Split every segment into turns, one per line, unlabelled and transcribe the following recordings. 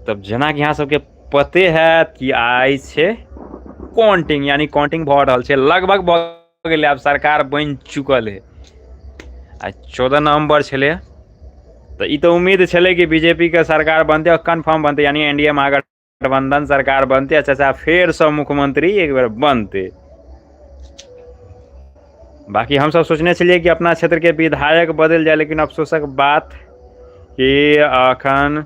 तब जेनाकि अहाँ सबके पते हैत कि आइ छै काउंटिंग, यानी काउंटिंग भऽ रहल छै, लगभग भऽ गेलै, आब सरकार बनि चुकल है। आइ 14 नवम्बर छलै, तऽ ई तऽ उम्मीद छलै कि बीजेपी के सरकार बनतै आओर कन्फर्म बनतै, यानी एन डी ए महागठबंधन सरकार बनतै आ चाचा फेरसँ मुख्यमंत्री एक बेर बनतै। बाकी हमसब सोचने छलियै कि अपना क्षेत्रके विधायक बदलि जाय, लेकिन अफसोसक बात कि अखन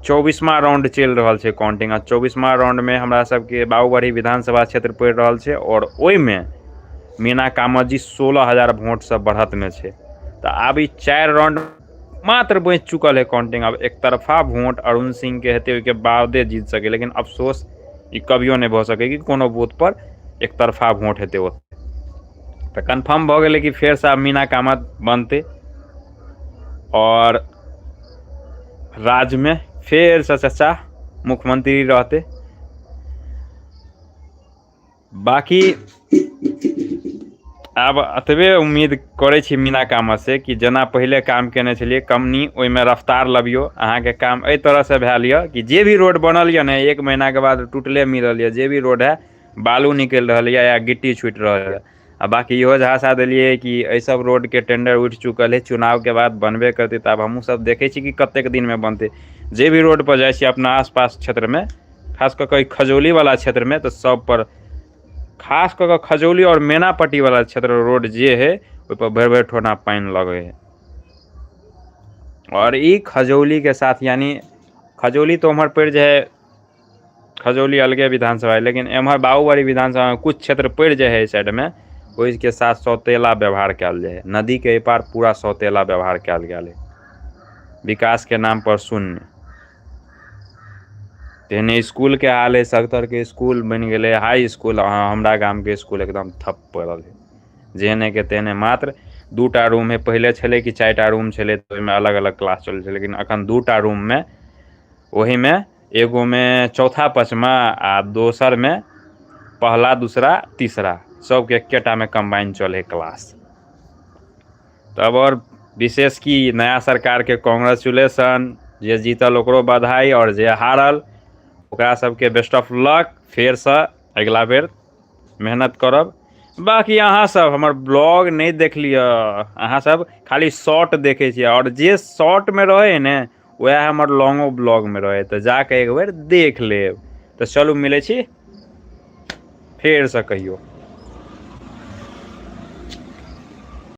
24वां राउंड चलि रहल छै काउंटिंग, आ 24वां राउंडमे हमरा सबके बाबूबरही विधानसभा क्षेत्र पड़ि रहल छै आओर ओहिमे मीना कामत जी 16,000 वोटसँ बढ़तमे छै। तऽ आब ई 4 राउंड मात्र बचि चुकल है काउंटिंग, आब एकतरफा वोट अरुण सिंह के हेतै, ओहिके बादे जीत सकै, लेकिन अफसोस ई कभियो नहि भऽ सकै कि कोनो बूथ पर एकतरफा वोट हेतै ओतऽ। तऽ कन्फर्म भऽ गेलै कि फेरसँ आब मीना कामत बनतै आओर राज्यमे फेरसँ चचा मुख्यमंत्री रहतै। बाकी आब एतबे उम्मीद करै छी मीना कामतसँ कि जेना पहिले काम केने छलियै कमनी ओहिमे रफ्तार लबियौ, अहाँके काम एहि तरहसँ भेल यऽ कि जे भी रोड बनल यऽ ने 1 महीनाके बाद टूटले मिलल यऽ, जे भी रोड है बालू निकलि रहल यऽ या गिट्टी छुटि रहल यऽ। आ बाकी इहो झाँसा देलियै कि एहि सब रोडके टेंडर उठि चुकल है, चुनावके बाद बनबे करतै। तऽ आब हमहूँ सब देखै छी कि कतेक दिनमे बनतै। जे भी रोडपर जाइ छी अपना आसपास क्षेत्रमे, खास कऽ कऽ खजौलीवला क्षेत्रमे, तऽ सब पर खास कऽ कऽ खजौली आओर मैनापट्टीवला क्षेत्र रोड जे है ओहिपर भरि भरि ठोना पानि लगै है। आओर ई खजौलीके साथ यानी खजौली तऽ उम्हर पड़ि जाइ है, खजौली अलगे विधानसभा है, लेकिन एम्हर बाबूबाड़ी विधानसभामे कुछ क्षेत्र पड़ि जाइ है एहि साइडमे, ओहिके साथ सौतेला व्यवहार कयल जाइ है। नदीके एहि पार पूरा सौतेला व्यवहार कयल गेल है, विकासके नाम पर शून्य। तेहने इसकुलके हाल है, सभतरहके इसकुल बनि गेलै हाई इसकुल, हमरा गामके इसकुल एकदम ठप पड़ल है, जेहनेके तेहने। मात्र 2टा रूम है, पहिले छलै कि 4टा रूम छलै तऽ ओहिमे अलग अलग क्लास चलै छलै, लेकिन एखन 2टा रूममे ओहिमे एगोमे चौथा पचमा आ दोसरमे पहला दूसरा तीसरा सबके एकेटामे कम्बाइन चलै क्लास। तब आओर विशेष की, नया सरकारके कॉन्ग्रेचुलेशन, जे जीतल ओकरो बधाई आओर जे हारल ओकरा सबके बेस्ट ऑफ लक, फेरसँ अगिला बेर मेहनत करब। बाँकी अहाँ सब हमर ब्लॉग नहि देख लिअ, अहाँ सब खाली शॉर्ट देखै छियै, आओर जे शॉर्टमे रहै ने वएह हमर लॉन्गो ब्लॉगमे रहै, तऽ जाकऽ एक बेर देख लेब। तऽ चलू मिलै छी फेरसँ कहियो।